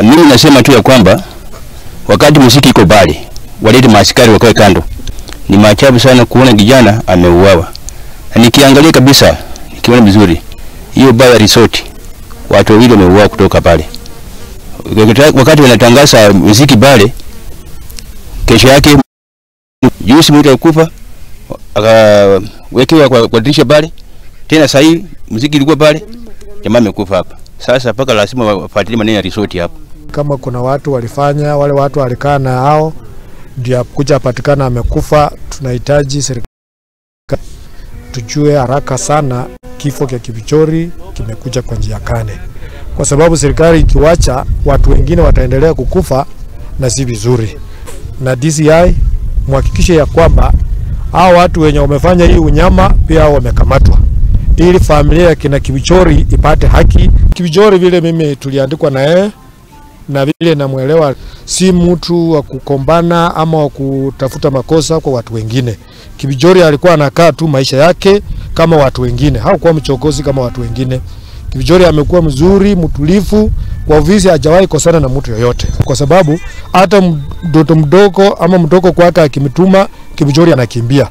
Mimi nasema tu ya kwamba wakati muziki iko bali, walete maaskari wakae kando. Ni maajabu sana kuona kijana ameuawa. Na nikiangalia kabisa, nikiona vizuri, hiyo baa ya resort watu wawili wameuawa kutoka pale. Wakati wanatangaza muziki bale, kesho yake juzi mtu alikufa akawekewa kwa dirisha pale. Tena sasa hii muziki ilikuwa pale, jamaa amekufa hapa. Sasa paka lazima wafuatilie maneno ya resort hapo. Kama kuna watu walifanya, wale watu walikaa na hao ndio kuja patikana amekufa, tunahitaji serikali tujue haraka sana kifo cha Kibichori kimekuja kwa njia kane. Kwa sababu serikali ikiwacha watu wengine wataendelea kukufa na si vizuri. Na DCI muhakikishe ya kwamba hao watu wenye wamefanya hii unyama pia wamekamatwa, ili familia ya kina Kibichori ipate haki. Kibichori vile mimi tuliandikwa na yeye na vile namuelewa, si mtu wa kukombana ama wa kutafuta makosa kwa watu wengine. Kibichori alikuwa anakaa tu maisha yake kama watu wengine, hakuwa mchokozi kama watu wengine. Kibichori amekuwa mzuri, mtulivu kwa ofisi, hajawahi kosana na mtu yoyote, kwa sababu hata mtoto mdogo ama mdogo kwake akimtuma Kibichori anakimbia.